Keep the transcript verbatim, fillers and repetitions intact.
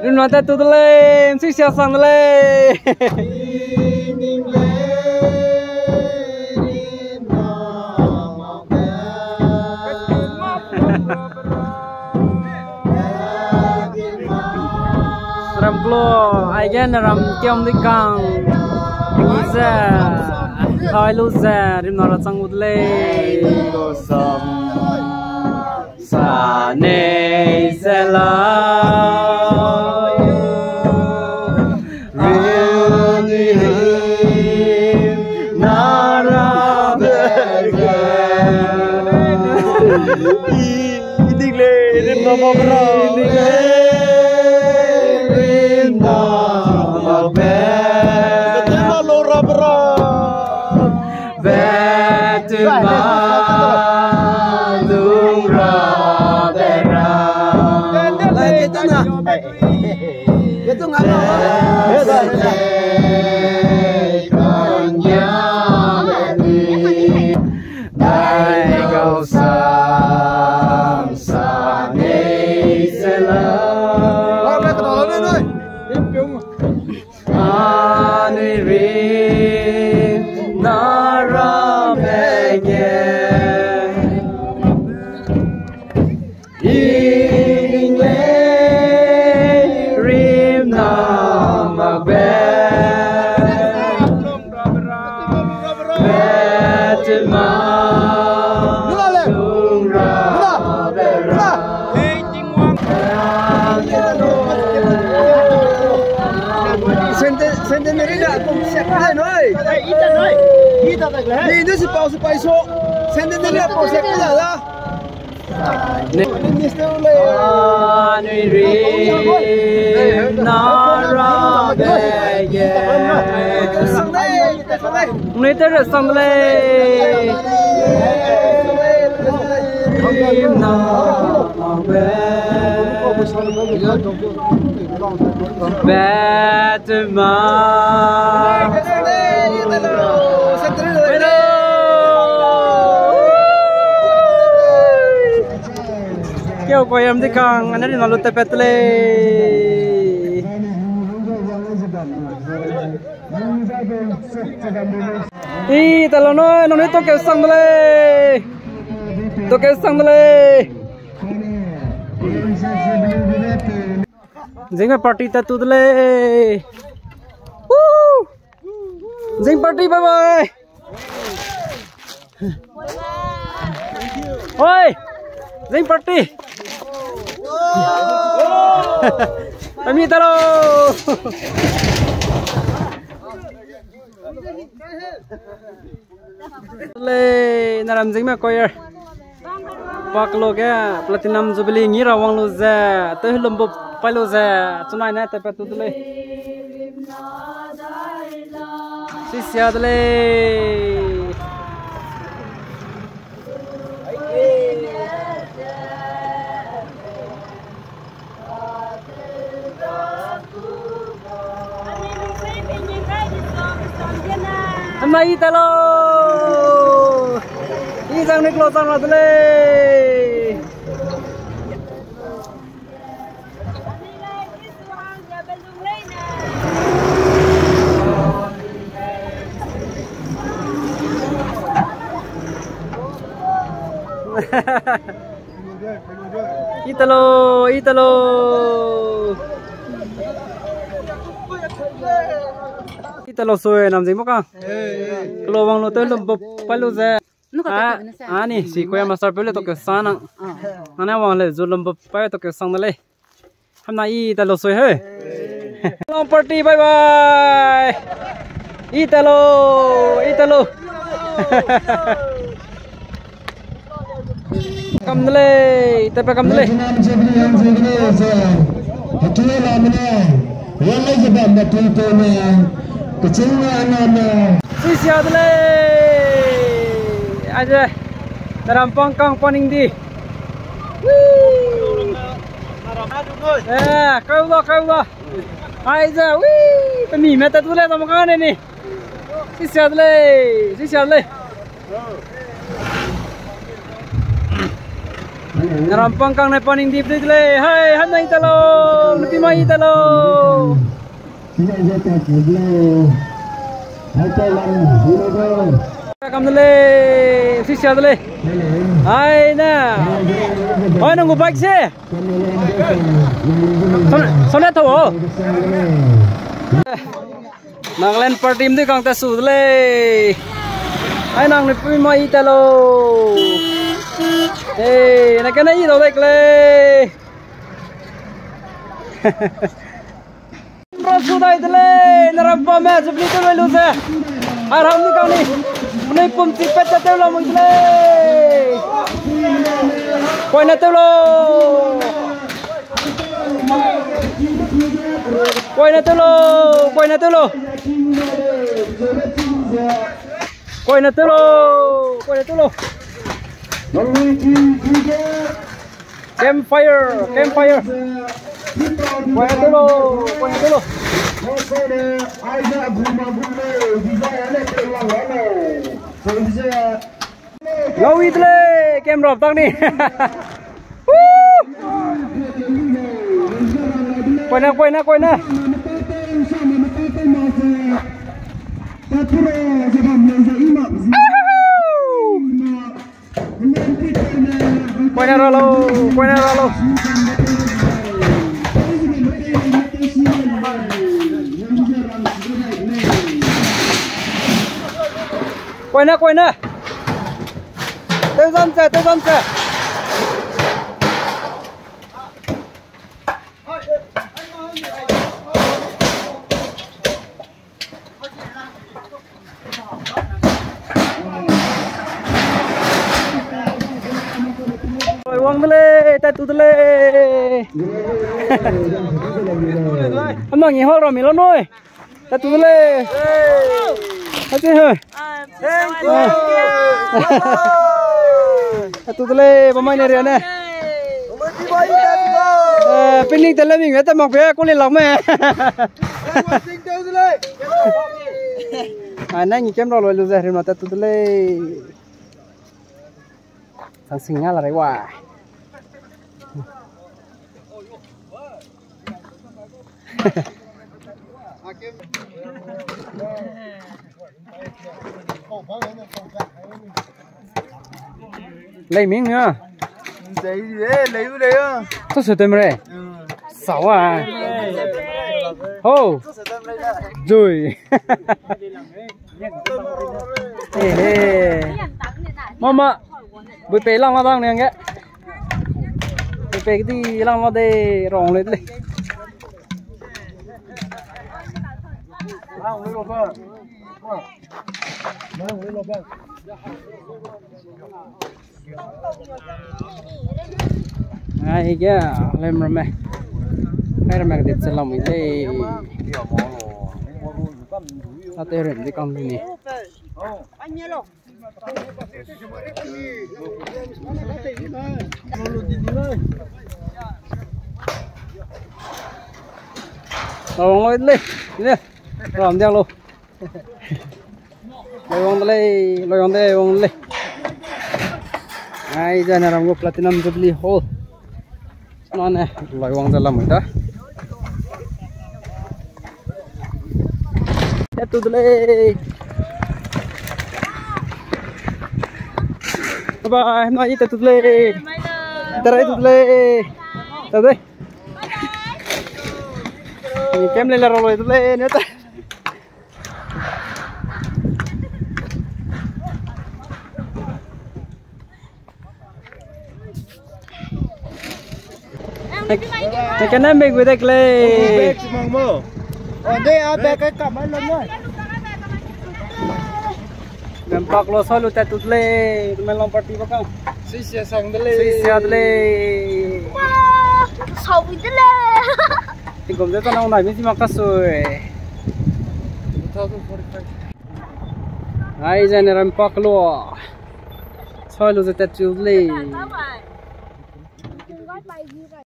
Rimna tat tu de lei, ’nsui sia sang de lei. Ram klo, aige ne ram kiam di kang. Ze, hai lu ze, rimna ra chang u de lei. Sa nei ze la. Rimna ra be ge. I dik lei, rimna ma bra. Rimna ma be. Rimna lo ra bra. Betema lung ra bera. Dai gau sam sa nei se la. Anui rimna ra be ge. I ning lei rimna mak be. Betema lung ra bera. Centenary da pau sek kai noi. Ni du si pau si pai so. Centenary da pau sek kai da. Anui rimna ra be ge. Nui te re sang lei. Rimna be. Betema. Hello. Keu ko yam di kang, ane ri na lu te pet lei. I, talo no, no ne to keu sang de lei. To keu sang de lei. Zingme party ta tu de lei. Woo! Zing party, bye bye. Oi! Zing party. Ami talo. Lei, Naramjingme choir. Pak lo ge, Platinum Jubilee ngi ra wang lu ze, te hulumbup pai lu ze, chunai ne te pe tu de lei. Sisia de lei. Hemna i talo. I zang ne klo zang ra de lei. Italo, italo. Italo sui namjing mo ka. Kelo wang lo te lo bop pa lo ze. Ah, ani, si koya master pe le to ke sana. Ana wang le zu lo bop pa to ke sang de lei. Hamna i talo sui he. Long party, bye bye. I talo, i talo. Kam de lei, tepe kam de lei. Sisia de lei. Aje, Narampangkang Paningdi. Whee! Eh, kau la, kau la. Aize, whee! Pe mi me tat tu le, tam ka ne ni. Sisia de lei, sisia de lei. Narampangkang ne Paningdi de lei. Hai, hai nai talo. Lupi Mai ta lo. Kam de lei, sisia de lei. Hai na. Hai nang gu bike se. Sone, sone tau o. Nagaland party mdui kang ta su de lei. Ai nang ne pui mai ta lo. Ei, na kena i dau dai lei. Ra su dai de lei, na ram pa me, Jubilee te loi lu ze. Aram ni kang ni. Nei pum ti pet ta tew la mui de lei. Koi na tew lo. Koi na tew lo, koi na tew lo. Koi na tew lo, koi na tew lo. Campfire, campfire. Koi na tew lo, koi na tew lo. Ngau i de lei, camera tak ni. Woo! Koi na, koi na, koi na. Koi na ra lo, koi na ra lo. Koi na, koi na. Tew zam ze, tew zam ze. Oi, wang de lei, tat tu de lei. Amang i hol ra mi lo noi. Tat tu de lei. Tat tu he. Thank you. Tat tu de lei, bamai ne ria ne. Eh, picnic te le ming, ta mak pe, ko le lak me. Ah, nang i camera loi lu ze, rim na tat tu de lei. Sang sing nga la rei wa. Lei ming ya. Lei, lei, lei ya. Tu se tem re. Sawa. Ho. Jui. Eh, eh. Mama, bui pei lang la dang ne nge. Bui pei kedi lang la de rong le de. Ai ge, lem ramme. Ai ramme kedi chelam i de. Ate rem di kang ni. Rawang loi de lei, ne. Ram diak lo. Loi wang de lei, loi wang de, wang de lei. Ai, zane ram gu Platinum Jubilee Hall. Nane, loi wang ze lamui da. Tat tu de lei. Bye bye, nai tat tu de lei. Tarai tu de lei. Tat de. Ni kem le la ro loi tu de lei, ne ta. Te kena bag wi dek lei. Bag mang mo. Oh, de a bag ka kam lo mo. Gam pak lo sa lu tat tu de lei, tu me long party ba kang. Sui sia sang de lei. Sui sia de lei. Wow, sau wi de lei. Tingkum ze ta nang nai mi si mak ka sui. Two thousand forty-five. Ai, zane ram pak lo. Soi lu ze tat tu lei.